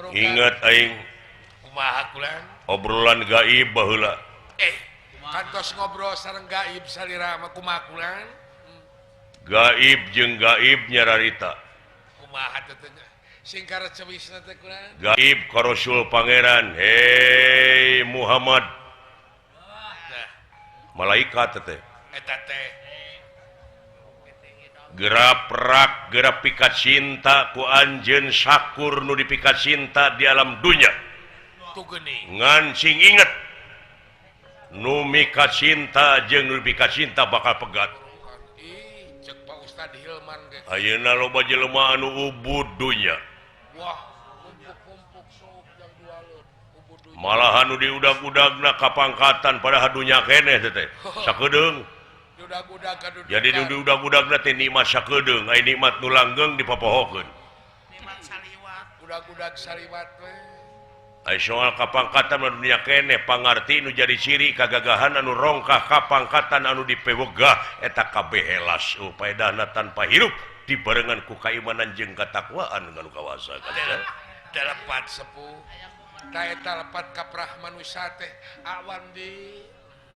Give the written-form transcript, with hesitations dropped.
Ingat aing. Kumaha, Kulan? Obrolan gaib baheula. Eh, kantos ngobrol sareng gaib salira mah, kumaha, Kulan? Gaib jeung gaib nyararita. Kumaha teh teh? Singkar cewisna teh, Kulan? Gaib ka Rasul Pangeran, "Hei Muhammad." Nah. Malaikat teh. Eta teh. Geura prak, geura pikat cinta ku anjeun sakur nu dipikat cinta di alam dunya. Tuh geuning. Ngan sing inget, nu mika cinta jeung nu dipika cinta bakal pegat. Ih, cek Pak Ustad Hilman ge. Ayeuna loba jelema anu ubud dunya. Wah, kumpuk-kumpuk sok yang dualeun ubud dunya. Malahan nu diudag-udagna kapangkatan, padahal dunya keneh teh teh sakedeung. Udag-udag kadudukan. Jadi nu diudag-udagna teh nikmat sakedeung, aya nikmat nu langgeng dipopohokeun. Udag-udag saliwat we. Ai soal kapangkatan mah dunya keneh. Pangarti nu jadi ciri kagagahan anu rongkah kapangkatan anu dipewegah eta kabeh helas upaedahna tanpa hirup dibarengan ku kaimanan jeung katakwaan nu kawasa kan. Dalepat sepuh. Ta eta lepat kaprah manusia teh awan di.